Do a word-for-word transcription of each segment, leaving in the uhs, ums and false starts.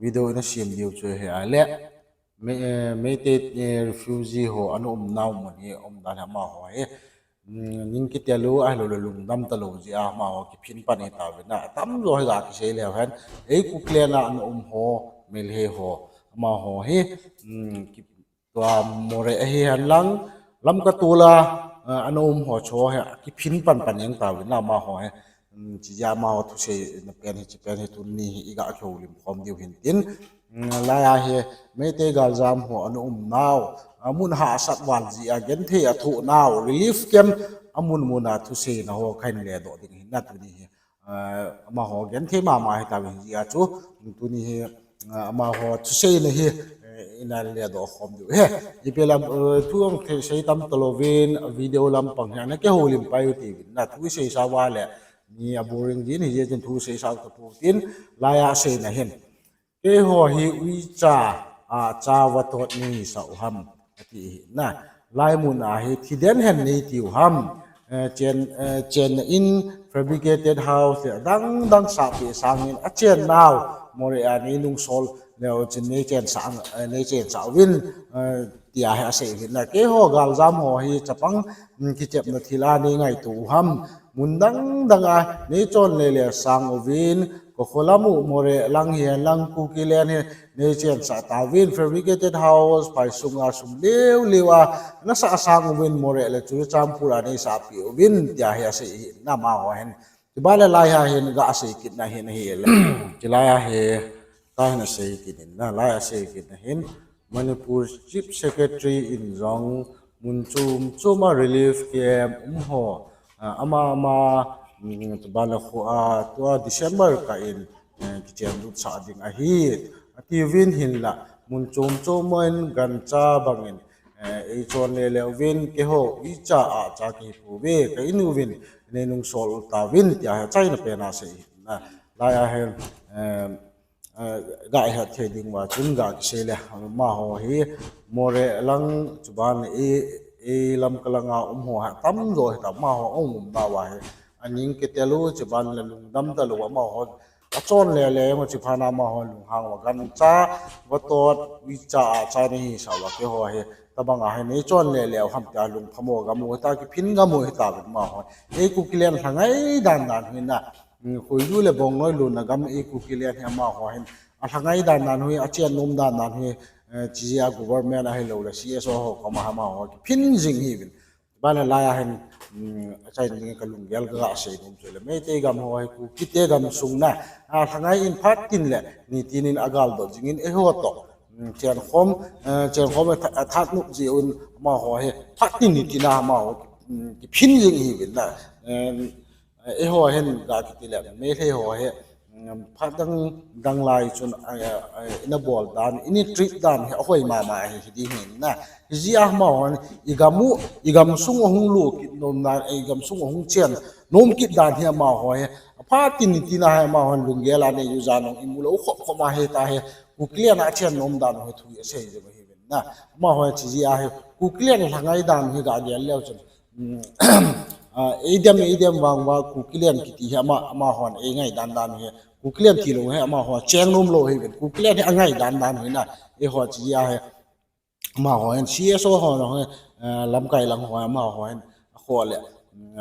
video ina sem diu chu hi a le, Meitei refugee ho ana umnau mun hi umdan hi amaho hi ning kitel u ahilou le lungdam talou jeh a amaho kiphin pan hi tauvin a, atamjo hi ga kisei leu hen, ei Kukiland a ana um ho, Meitei ho, amaho hi tua Moreh ahi henlang, Lamka tol a ana um ho chu hi kiphin pan pan jeng tauvin a amaho hi, chujeh a amaho thusei na pen hi, hiche pen hi tuni hi iga kihoulim khom diu hin tin, laiya hi Meitei galjam ho ana umnau, amun hahsat val jeh a genthei athoh nau relief camp amun mun a thuseina ho kahin ledoh ding hin a tuni hi amaho genthei mama hi tauvin jeh a chu tuni hi amaho thuseina hi ina ledoh khom diu hi. Ipi le thu jong thei sei tam talouvin video lampang hi ana kihoulim pai u tiuvin a, thu seisa uva le mi aboring jin hijeh chun thu seisau tapou tin, laiya aseina hin, keiho hi uicha a cha vatot neihisah u ham, ati hi na. Laimun a hi thiden hen neitiu ham, chenna in fabricated house le adang dang sahpeh sangin achennau Moreh a neinungsol leu chun neichensah uvin, tia hi asei uvin na. Keiho galjam ho hi chapang kichepna thil a neingaito u ham, mun dang dang a neichon le le sang uvin, Kokholam u Moreh lang hihen lang Kukiland hi neichensah tauvin, fabricated house phai sunga sum liu liu a nasah sang uvin, Moreh le Churachandpur a neisahpeh uvin, tia hi asei hi na amaho hin. Chuban le laiya hin ga asei kitna hin ahile, chulaiya hi kahin asei kit in na, laiya asei kitna hin Manipur Chief Secretary in jong mun chom chom a relief camp um ho ama ama, chuban le kho a tua December kah in kichen lutsah ding ahi atiuvin, hinla mun chom chom in gancha bangin eichon le le uvin, keiho uicha a cha kahipouve, ka in uvin neinungsol tauvin, tia hi achaina pen a asei hi na. Laiya hin ga het thei ding uva chun ga kisei le, amaho hi Moreh lang chuban le ei Lamka langa um ho hi atamjo hi ta, amaho aum umnau a hi aning kitel u, chuban le lungdam talou amaho achon le le jong chuphat na amaho lunghang uva, gancha vatot uicha a cha neihisah uva keiho hi tobang a hi neichon le leu ham tia lungphamo gam u hita, kiphin gam u hita, amaho ei Kukiland lhangai dan dan hi na, khoiju le bongnoi lutna gam ei Kukiland hi amaho hin alhangai dan dan hi, achen nom dan dan hi, chujeh a government ahilou le C S O ho koma amaho kiphin jing hiuvin. Chuban le laiya hin achaina ding kalunggel kaga sei nom chu le, Meitei gam ho hi Kukite gamsung na alhangai in phat tin le nitin in agaldot jingin eiho toh chenkhom, chenkhom athat nop jeh un amaho hi phat tin nitin a amaho kiphin jing hiuvin na. Eiho hin ga kiti le Meitei ho hi phat dang dang lai chun ina bol dan, ina treat dan hi ahoi mama ahi, hi ding hin na. Hijeh a amaho hin igam u, igamsung ahung lut kit nom dan, igamsung ahung chen nom kit dan hi amaho hi aphat tin nitin a hi amaho hin lunggel a nei u jan jong imu lou khop khop ahi ta hi, Kukiland a achen nom dan hi thu asei jing ahiuvin na. Amaho hi chujeh a hi Kukiland lhangai dan hi ga gel leu chun eidem eidem vang uva Kukiland kiti hi ama, amahon eingai dan dan hi, Kukiland tilou hi amaho cheng nom lou hiuvin, Kukiland hi angai dan dan hi na. Eiho chujeh a hi amaho hin C S O ho jong hi, lamkai lang ho amaho hin akhoh le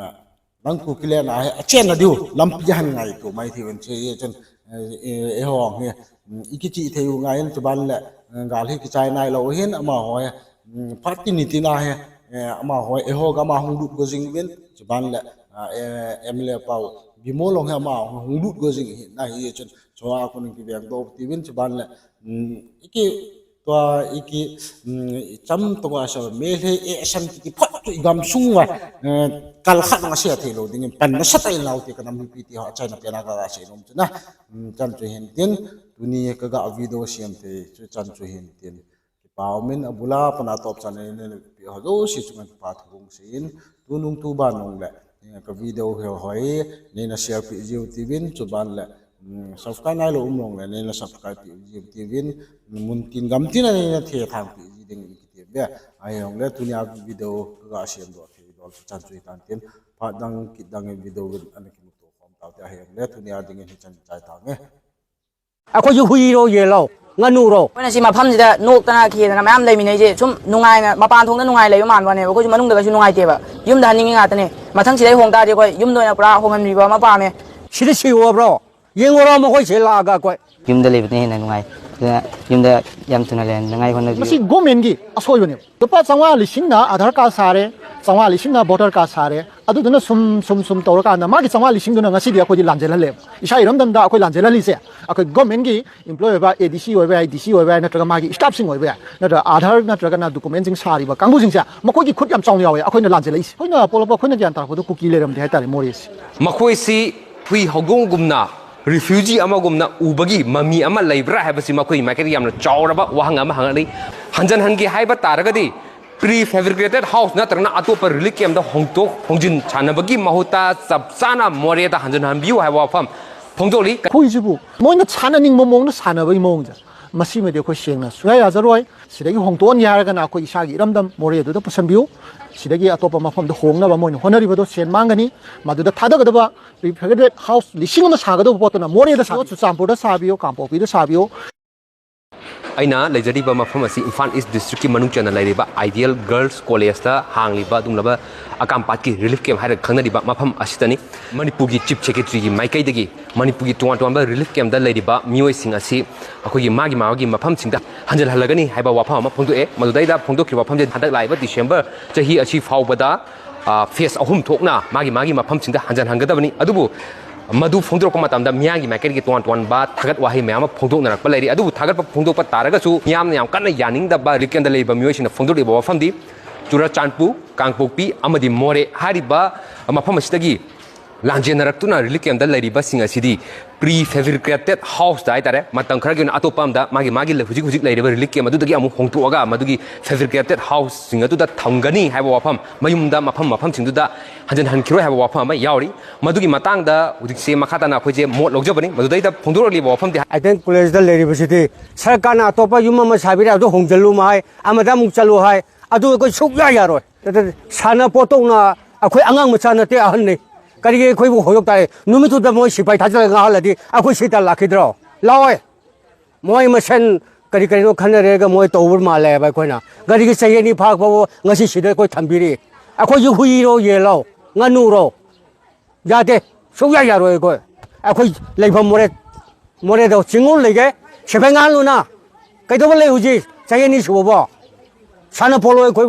nang Kukiland a hi achenna diu lampi ahin ngaito mai thei uvin, chujeh chun eiho hi ikichih thei u ngai in, chuban le gal hi kichai nailou hin amaho hi phat tin nitin a hi amaho eiho gam a hung lut go jing uvin, chuban le M L A pau Bimol jong hi amaho hung lut go jing hi na, hijeh chun chua kon in kivengdoh tiuvin, chuban le iki tua iki cham tonga sa Meitei action kiti phat chu igamsung uva kal khat nga sia theilou dingin pan nasatah in laute, kanam mipite ho achaina pen a kaga sei nom chu na. Chan chu hin tin, tuni kaga video sem thei chu chan chu hin tin, kipa umin, abul a pat a top chan a neipi ho jouse chunga kipa thu kasei in, tunung tuban nung le ka video hi hoi neina share peh jiu tiuvin, chuban le subscribe nailou um nung le neina subscribe peh jiu tiuvin, muntin gamtin a neina thethang peh ji ding in kiti uve. Ahijongle tunia video kaga semdoh thei dol chu chan chu hitan tin, phat dang kit dang in video in ana kimuto khom taute, ahijongle tunia dingin hichan chai tange. ꯑꯩꯈꯣꯏꯁꯨ ꯍꯨꯏꯔꯣ, ꯌꯦꯜꯂꯣ, ꯉꯥꯅꯨꯔꯣ? ꯑꯩꯈꯣꯏꯅ ꯁꯤ ꯃꯐꯝꯁꯤꯗ ꯅꯣꯛꯇꯅ ꯈꯦꯗꯅ ꯃꯌꯥꯝ ꯂꯩꯃꯤꯟꯅꯩꯁꯦ, ꯁꯨꯝ ꯅꯨꯡꯉꯥꯏꯅ, ꯃꯄꯥꯟ ꯊꯣꯡꯗ ꯅꯨꯡꯉꯥꯏ ꯂꯩꯕ ꯃꯥꯟꯕ ꯋꯥꯅꯦꯕ꯫ ꯑꯩꯈꯣꯏꯁꯨ ꯃꯅꯨꯡꯗꯒꯁꯨ ꯅꯨꯡꯉꯥꯏꯇꯦꯕ꯫ ꯌꯨꯝꯗ ꯍꯟꯅꯤꯡꯉꯤ ꯉꯥꯛꯇꯅꯦ꯫ ꯃꯊꯪꯁꯤꯗ ꯑꯩ ꯍꯣꯡ ꯇꯥꯔꯗꯤ ꯑꯩꯈꯣꯏ ꯌꯨꯝꯗ ꯑꯣꯏꯅ ꯄꯨꯔꯥ ꯍꯣꯡꯍꯟꯕꯤꯕ ꯑꯃ ꯄꯥꯝꯃꯦ꯫ ꯁꯤꯗ ꯁꯤꯔꯨꯔꯕ꯭ꯔꯣ? ꯌꯦꯡꯉꯨꯔꯣ ꯃꯈꯣꯏꯁꯦ ꯂꯥꯛꯑꯒ ꯑꯩꯈꯣꯏ꯫ ꯌꯨꯝꯗ ꯂꯩꯕꯅ ꯍꯦꯟꯅ ꯅꯨꯡꯉꯥꯏ꯫ ꯑꯗꯨꯅ ꯌꯨꯝꯗ ꯌꯥꯝ ꯊꯨꯅ ꯂꯩꯍꯟꯅꯉꯥꯏ ꯍꯣꯠꯅꯕꯤꯌꯨ꯫ ꯃꯁꯤ ꯒꯣꯔꯃꯦꯟꯒꯤ ꯑꯁꯣꯏꯕꯅꯦꯕ꯫ ꯂꯨꯄꯥ ꯆꯥꯝꯃꯉꯥ ꯂꯤꯁꯤꯡꯅ ꯑꯙꯥꯔ ꯀꯥꯔꯗ ꯁꯥꯔꯦ, ꯆꯥꯝꯃꯉꯥ ꯂꯤꯁꯤꯡꯅ ꯚꯣꯇꯔ ꯀꯥꯔꯗ ꯁꯥꯔꯦ, ꯑꯗꯨꯗꯨꯅ ꯁꯨꯝ, ꯁꯨꯝ, ꯁꯨꯝ ꯇꯧꯔꯀꯥꯟꯗ ꯃꯥꯒꯤ ꯆꯥꯝꯃꯉꯥ ꯂꯤꯁꯤꯡꯗꯨꯅ ꯉꯁꯤꯗꯤ ꯑꯩꯈꯣꯏꯗꯤ ꯂꯥꯟꯖꯦꯜꯍꯜꯂꯦꯕ꯫ ꯏꯁꯥ ꯏꯔꯝꯗꯝꯗ ꯑꯩꯈꯣꯏ ꯂꯥꯟꯖꯦꯜꯍꯜꯂꯤꯁꯦ ꯑꯩꯈꯣꯏ ꯒꯣꯔꯃꯦꯟꯒꯤ ꯏꯝꯄ꯭ꯂꯣꯏ ꯑꯣꯏꯕ, ꯑꯦ ꯗꯤ ꯁꯤ ꯑꯣꯏꯕ ꯌꯥꯏ, ꯗꯤ ꯁꯤ ꯑꯣꯏꯕ ꯌꯥꯏ, ꯅꯠꯇ꯭ꯔꯒ ꯃꯥꯒꯤ ꯁ꯭ꯇꯥꯐꯁꯤꯡ ꯑꯣꯏꯕ ꯌꯥꯏ, ꯅꯠꯇ꯭ꯔꯒ ꯑꯥꯙꯥꯔ ꯅꯠꯇ꯭ꯔꯒꯅ ꯗꯣꯀꯨꯃꯦꯟꯁꯤꯡ ꯁꯥꯔꯤꯕ ꯀꯥꯡꯕꯨꯁꯤꯡꯁꯦ ꯃꯈꯣꯏꯒꯤ ꯈꯨꯠ ꯌꯥꯝ ꯆꯥꯎꯅ ꯌꯥꯎꯋꯦ ꯑꯩꯈꯣꯏꯅ ꯂꯥꯟꯖꯦꯜꯂꯛꯏꯁꯦ꯫ ꯑꯩꯈꯣꯏꯅ ꯄꯣꯛꯂꯛꯄ ꯑꯩꯈꯣꯏꯅ ꯒ꯭ꯌꯥꯟ ꯇꯥꯔꯛꯄꯗ ꯀꯨꯀꯤ ꯂꯩꯔꯝꯗꯦ ꯍꯥꯏꯇꯥꯔꯦ ꯃꯣꯔꯦꯁꯦ꯫ ꯃꯈꯣꯏꯁꯤ ꯍꯨꯏ ꯍꯧꯗꯣꯡꯒꯨꯝꯅ, ꯔꯤꯐ꯭ꯌꯨꯖꯤ ꯑꯃꯒꯨꯝꯅ ꯎꯕꯒꯤ ꯃꯃꯤ ꯑꯃ ꯂꯩꯕ꯭ꯔꯥ ꯍꯥꯏꯕꯁꯤ ꯃꯈꯣꯏꯒꯤ ꯃꯥꯏꯀꯩꯗ ꯌꯥꯝꯅ ꯆꯥꯎꯔꯕ ꯋꯥꯍꯪ ꯑꯃ ꯍꯪꯂꯛꯂꯤ꯫ ꯍꯟꯖꯟ ꯍꯟꯒꯦ ꯍꯥꯏꯕ ꯇꯥꯔꯒꯗꯤ pre fabricated house ꯅꯠꯇ꯭ꯔꯒꯅ ꯑꯇꯣꯞꯄ ꯔꯤꯂꯤꯐ ꯀꯦꯝꯞꯇ ꯍꯣꯡꯗꯣꯛ ꯍꯣꯡꯖꯤꯟ ꯁꯥꯟꯅꯕꯒꯤ ꯃꯍꯨꯠꯇ ꯆꯞ ꯆꯥꯅ ꯃꯣꯔꯦꯗ ꯍꯟꯖꯟꯍꯟꯕꯤꯌꯨ ꯍꯥꯏꯕ ꯋꯥꯐꯝ ꯐꯣꯡꯗꯣꯛꯂꯤ꯫ ꯑꯩꯈꯣꯏꯁꯤꯕꯨ ꯃꯣꯏꯅ ꯁꯥꯟꯅꯅꯤꯡꯕ ꯃꯑꯣꯡꯗ ꯁꯥꯟꯅꯕꯒꯤ ꯃꯑꯣꯡꯁꯦ, ꯃꯁꯤꯃꯗꯤ ꯑꯩꯈꯣꯏ ꯁꯦꯡꯅ ꯁꯨꯡꯌꯥ ꯌꯥꯖꯔꯣꯏ꯫ ꯁꯤꯗꯒꯤ ꯍꯣꯡꯗꯣꯛꯍꯟꯒꯦ ꯍꯥꯏꯔꯒꯅ ꯑꯩꯈꯣꯏ ꯏꯁꯥꯒꯤ ꯏꯔꯝꯗꯝ ꯃꯣꯔꯦꯗꯨꯗ ꯄꯨꯁꯟꯕꯤꯌꯨ꯫ ꯁꯤꯗꯒꯤ ꯑꯇꯣꯞꯄ ꯃꯐꯝꯗ ꯍꯣꯡꯅꯕ ꯃꯣꯏꯅ ꯍꯣꯠꯅꯔꯤꯕꯗꯣ ꯁꯦꯟ ꯃꯥꯡꯒꯅꯤ꯫ ꯃꯗꯨꯗ ꯊꯥꯗꯒꯗꯕ pre fabricated house ꯂꯤꯁꯤꯡ ꯑꯃ ꯁꯥꯒꯗꯕ ꯄꯣꯠꯇꯨꯅ ꯃꯣꯔꯦꯗ ꯁꯥꯕꯤꯌꯨ, ꯆꯨꯔꯆꯥꯟꯄꯨꯔꯗ ꯁꯥꯕꯤꯌꯨ, ꯀꯥꯡꯄꯣꯛꯄꯤꯗ ꯁꯥꯕꯤꯌꯨ꯫ ꯑꯩꯅ ꯂꯩꯖꯔꯤꯕ ꯃꯐꯝ ꯑꯁꯤ ꯏꯝꯐꯥꯜ ꯏꯁ ꯗꯤꯁꯇ꯭ꯔꯤꯛꯀꯤ ꯃꯅꯨꯡ ꯆꯟꯅ ꯂꯩꯔꯤꯕ ꯑꯥꯏꯗꯤꯌꯦꯜ ꯒꯔꯜꯁ ꯀꯣꯂꯦꯖꯇ ꯍꯥꯡꯂꯤꯕ ꯑꯗꯨꯒꯨꯝꯂꯕ ꯑꯀꯥꯝꯄꯥꯠꯀꯤ ꯔꯤꯂꯤꯐ ꯀꯦꯝꯞ ꯍꯥꯏꯔꯒ ꯈꯪꯅꯔꯤꯕ ꯃꯐꯝ ꯑꯁꯤꯗꯅꯤ꯫ ꯃꯅꯤꯄꯨꯔꯒꯤ ꯆꯤꯐ ꯁꯦꯀ꯭ꯔꯦꯇꯔꯤꯒꯤ ꯃꯥꯏꯀꯩꯗꯒꯤ ꯃꯅꯤꯄꯨꯔꯒꯤ ꯇꯣꯉꯥꯟ ꯇꯣꯉꯥꯟꯕ ꯔꯤꯂꯤꯐ ꯀꯦꯝꯞꯇ ꯂꯩꯔꯤꯕ ꯃꯤꯑꯣꯏꯁꯤꯡ ꯑꯁꯤ ꯑꯩꯈꯣꯏꯒꯤ ꯃꯥꯒꯤ ꯃꯥꯒꯤ ꯃꯐꯝꯁꯤꯡꯗ ꯍꯟꯖꯤꯜꯍꯜꯂꯒꯅꯤ ꯍꯥꯏꯕ ꯋꯥꯐꯝ ꯑꯃ ꯐꯣꯡꯗꯣꯛꯑꯦ꯫ ꯃꯗꯨꯗꯩꯗ ꯐꯣꯡꯗꯣꯛꯈꯤꯕ ꯋꯥꯐꯝꯁꯦ ꯍꯟꯗꯛ ꯂꯥꯛꯏꯕ ꯗꯤꯁꯦꯝꯕꯔ ꯆꯍꯤ ꯑꯁꯤ ꯐꯥꯎꯕꯗ, ꯑ, ꯐꯦꯁ ꯑꯍꯨꯝ ꯊꯣꯛꯅ ꯃꯥꯒꯤ ꯃꯥꯒꯤ ꯃꯐꯝꯁꯤꯡꯗ ꯍꯟꯖꯤꯜꯍꯟꯒꯗꯕꯅꯤ꯫ ꯑꯗꯨꯕꯨ ꯃꯗꯨ ꯐꯣꯡꯗꯣꯔꯛꯄ ꯃꯇꯝꯗ ꯃꯤꯌꯥꯝꯒꯤ ꯃꯥꯏꯀꯩꯗꯒꯤ ꯇꯣꯉꯥꯟ ꯇꯣꯉꯥꯟꯕ ꯊꯥꯒꯠ ꯋꯥꯍꯩ ꯃꯌꯥꯝ ꯑꯃ ꯐꯣꯡꯗꯣꯛꯅꯔꯛꯄ ꯂꯩꯔꯤ꯫ ꯑꯗꯨꯕꯨ ꯊꯥꯒꯠꯄ ꯐꯣꯡꯗꯣꯛꯄ ꯇꯥꯔꯒꯁꯨ ꯃꯤꯌꯥꯝꯅ ꯌꯥꯝ ꯀꯟꯅ ꯌꯥꯅꯤꯡꯗꯕ ꯔꯤꯂꯤꯐ ꯀꯦꯝꯞꯇ ꯂꯩꯔꯤꯕ ꯃꯤꯑꯣꯏꯁꯤꯡꯅ ꯐꯣꯡꯗꯣꯔꯛꯂꯤꯕ ꯋꯥꯐꯝꯗꯤ ꯆꯨꯔꯆꯥꯟꯄꯨꯔ, ꯀꯥꯡꯄꯣꯛꯄꯤ ꯑꯃꯗꯤ ꯃꯣꯔꯦ ꯍꯥꯏꯔꯤꯕ ꯃꯐꯝ ꯑꯁꯤꯗꯒꯤ ꯂꯥꯟꯖꯦꯟꯅꯔꯛꯇꯨꯅ ꯔꯤꯂꯤꯐ ꯀꯦꯝꯞꯇ ꯂꯩꯔꯤꯕꯁꯤꯡ ꯑꯁꯤꯗꯤ pre fabricated house ꯇ ꯍꯥꯏꯇꯥꯔꯦ, ꯃꯇꯝ ꯈꯔꯒꯤ ꯑꯣꯏꯅ ꯑꯇꯣꯞꯄ ꯑꯃꯗ ꯃꯥꯒꯤ ꯃꯥꯒꯤ ꯍꯧꯖꯤꯛ ꯍꯧꯖꯤꯛ ꯂꯩꯔꯤꯕ ꯔꯤꯂꯤꯐ ꯀꯦꯝꯞ ꯑꯗꯨꯗꯒꯤ ꯑꯃꯨꯛ ꯍꯣꯡꯗꯣꯛꯑꯒ ꯃꯗꯨꯒꯤ fabricated house ꯁꯤꯡ ꯑꯗꯨꯗ ꯊꯝꯒꯅꯤ ꯍꯥꯏꯕ ꯋꯥꯐꯝ, ꯃꯌꯨꯝꯗ ꯃꯐꯝ ꯃꯐꯝꯁꯤꯡꯗꯨꯗ ꯍꯟꯖꯤꯟꯍꯟꯈꯤꯔꯣꯏ ꯍꯥꯏꯕ ꯋꯥꯐꯝ ꯑꯃ ꯌꯥꯎꯔꯤ꯫ ꯃꯗꯨꯒꯤ ꯃꯇꯥꯡꯗ ꯍꯧꯖꯤꯛꯁꯦ ꯃꯈꯥ ꯇꯥꯅ ꯑꯩꯈꯣꯏꯁꯦ ꯃꯣꯠ ꯂꯧꯖꯕꯅꯤ꯫ ꯃꯗꯨꯗꯩꯗ ꯐꯣꯡꯗꯣꯔꯛꯂꯤꯕ ꯋꯥꯐꯝꯗꯤ ꯑꯥꯏꯗꯤꯌꯦꯜ ꯀꯣꯂꯦꯖꯇ ꯂꯩꯔꯤꯕꯁꯤꯗꯤ ꯁꯔꯀꯥꯔꯅ ꯑꯇꯣꯞꯄ ꯌꯨꯝ ꯑꯃ ꯁꯥꯕꯤꯔꯦ, ꯑꯗꯨ ꯍꯣꯡꯖꯤꯜꯂꯨ ꯑꯃ ꯍꯥꯏ, ꯑꯃꯗ ꯑꯃꯨꯛ ꯆꯠꯂꯨ ꯍꯥꯏ, ꯑꯗꯨ ꯑꯩꯈꯣꯏ ꯁꯨꯛꯌꯥ ꯌꯥꯔꯣꯏ꯫ ꯁꯥꯟꯅꯄꯣꯠꯇꯧꯅ ꯑꯩꯈꯣꯏ ꯑꯉꯥꯡ ꯃꯆꯥ ꯅꯠꯇꯦ, ꯑꯍꯟꯅꯤ꯫ ꯀꯔꯤꯒꯤ ꯑꯩꯈꯣꯏꯕꯨ ꯍꯧꯗꯣꯛ ꯇꯥꯔꯦ? ꯅꯨꯃꯤꯠꯇꯨꯗ ꯃꯣꯏ ꯁꯤꯐꯥꯏ ꯊꯥꯖꯤꯜꯂꯒ ꯉꯥꯡꯍꯜꯂꯗꯤ ꯑꯩꯈꯣꯏ ꯁꯤꯗ ꯂꯥꯛꯈꯤꯗ꯭ꯔꯣ? ꯂꯥꯛꯑꯣꯏ꯫ ꯃꯣꯏ ꯃꯁꯦꯟ ꯀꯔꯤ ꯀꯔꯤꯅꯣ ꯈꯟꯅꯔꯦꯒ ꯃꯣꯏ ꯇꯧꯕ ꯃꯥꯜꯂꯦꯕ꯫ ꯑꯩꯈꯣꯏꯅ ꯒꯥꯔꯤꯒꯤ ꯆꯍꯤ ꯑꯅꯤ ꯐꯥꯔꯛ ꯐꯥꯎꯕ ꯉꯁꯤ ꯁꯤꯗ ꯑꯩꯈꯣꯏ ꯊꯝꯕꯤꯔꯤ꯫ ꯑꯩꯈꯣꯏꯁꯨ ꯍꯨꯏꯔꯣ, ꯌꯦꯜꯂꯣ, ꯉꯥꯅꯨꯔꯣ? ꯌꯥꯗꯦ꯫ ꯁꯨꯛꯌꯥ ꯌꯥꯔꯣꯏ ꯑꯩꯈꯣꯏ꯫ ꯑꯩꯈꯣꯏ ꯂꯩꯐꯝ ꯃꯣꯔꯦ, ꯃꯣꯔꯦꯗ ꯆꯤꯡꯉꯨ ꯂꯩꯒꯦ꯫ ꯁꯤꯐꯥꯏ ꯉꯥꯡꯍꯜꯂꯨꯅ꯫ ꯀꯩꯗꯧꯕ ꯂꯩ ꯍꯧꯖꯤꯛ? ꯆꯍꯤ ꯑꯅꯤ ꯁꯨꯕꯕꯣ? ꯁꯥꯟꯅꯄꯣꯠꯂꯣ ꯑꯩꯈꯣꯏ